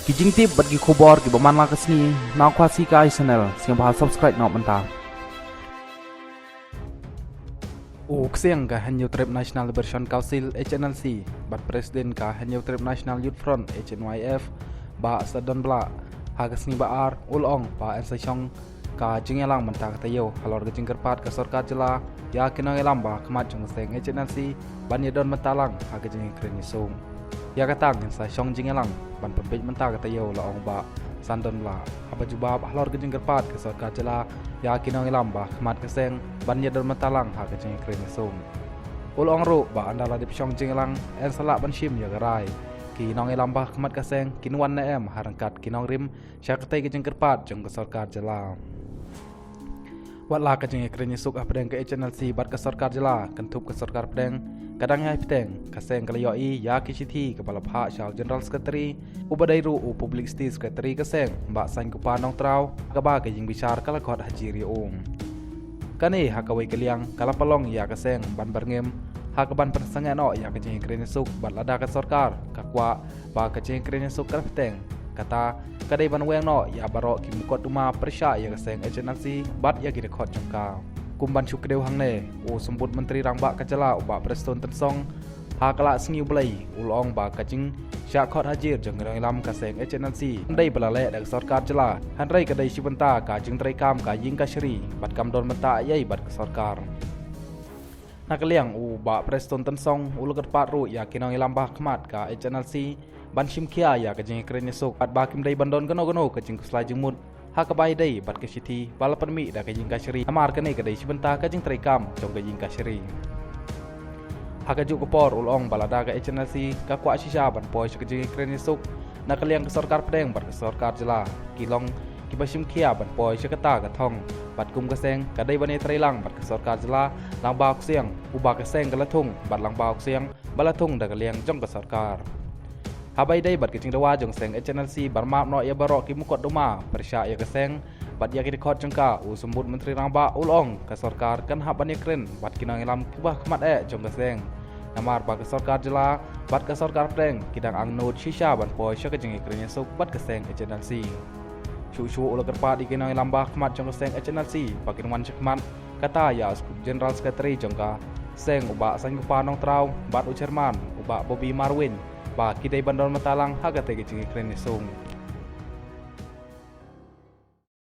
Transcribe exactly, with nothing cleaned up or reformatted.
Ki jingtip bad ki khubor kiba man la ka sngi na Khasi Kai Channel, sngewbha subscribe noh mynta. U Ksiang ka Hynñiewtrep National Liberation Council, H N L C, bad President ka Hynñiewtrep National Youth Front, H N Y F, Bah Sandon Blah, ha ka sngi ba ar u la ong ba yn sa shong ka jingïalang mynta ka taïew halor ka jingkyrpad ka sorkar jylla ïa ki nongïalam ba khmat jong ka seng H N L C ban ïadon bynta lang ha ka jingïakren ïasuk. Ïa kata ngin sa shong jingïalang ban pynbeit mynta ka taïew, la ong Bah Sandon Blah. Haba jubab halor ka jingkyrpad ka sorkar jylla ïa ki nongïalam ba khmat ka seng ban ïadon bynta lang ha ka jingïakren ïasuk, u la ong ruh ba ynda la dep shong jingïalang yn sa lah ban shim ïa ka rai ki nongïalam ba khmat ka seng kin wan ne em ha ryngkat ki nongrim sha katei ka jingkyrpad jong ka sorkar jylla. Wat la ka jingïakren ïasuk hapdeng ka H N L C bad ka sorkar jylla, kynthup ka sorkar pdeng ka dang ïai bteng, ka seng ka la ïohi ïa ki shithi kaba la phah sha u General Secretary, uba dei ruh u Publicity Secretary ka seng, Bah Saiñkupha Nongtraw, kaba ka ïingbishar ka la khot hajir ïa u. Kane ha kawei ka liang ka la pynlong ïa ka seng ban byrngem ha kaban pynsangeh noh ïa ka jingïakren ïasuk, bad lada ka sorkar ka kwah ba ka jingïakren ïasuk kan bteng, kata ka dei ban weng noh ïa baroh ki mukotduma pyrshah ïa ka seng H N L C bad ïa ki dkhot jong ka. Kum ban shu kdew hangne, u Symbud Myntri Rangbah ka jylla u Bah Prestone Tynsong, ha ka la sngi U Blei, u la ong ba ka jingshah khot hajir jong ki nongïalam ka seng H N L C ym dei ba la leh da ka sorkar jylla, hynrei ka dei shi bynta ka jingtreikam ka ïing kashari bad kam don bynta ei ei bad ka sorkar. Na ka liang u Bah Prestone Tynsong u la kyrpad ruh ïa ki nongïalam ba khmat ka H N L C ban shim khia ïa ka jingïakren ïasuk, bad ba kim dei ban don kano kano ka jingkhuslai jingmut ha kaba ïadei bad ka shithi ba la pynmih da ka ïing kashari, namar kane ka dei shi bynta ka jingtreikam jong ka ïing kashari. Ha kajuh ka por u la ong ba lada ka H N L C ka kwah shisha ban poi sha ka jingïakren ïasuk na ka liang ka sorkar pdeng bad ka sorkar jylla, ki long kiba shim khia ban poi sha kata ka thong, bad kum ka seng ka dei ban ïatreilang bad ka sorkar jylla lyngba u Ksiang uba ka seng ka la thung, bad lyngba u Ksiang ba la thung da ka liang jong ka sorkar. Haba ïadei bad ka jingdawa jong ka seng H N L C ban map noh ïa baroh ki mukotduma pyrshah ïa ka seng bad ïa ki dkhot jong ka, u Symbud Myntri Rangbah u la ong ka sorkar kan hap ban ïakren bad ki nongïalam kiba khmat eh jong ka seng, namar ba ka sorkar jylla bad ka sorkar pdeng ki dang angnud shisha ban poi sha ka jingïakren ïasuk bad ka seng H N L C. Shuh shuh u la kyrpad ïa ki nongïalam ba khmat jong ka seng H N L C ba kin wan shakhmat, kata ïa u General Secretary jong ka seng u Bah Saiñkupha Nongtraw bad u Chairman u Bah Bobby Marweiñ, ba ki dei ban don bynta lang ha katei ka jingïakren ïasuk.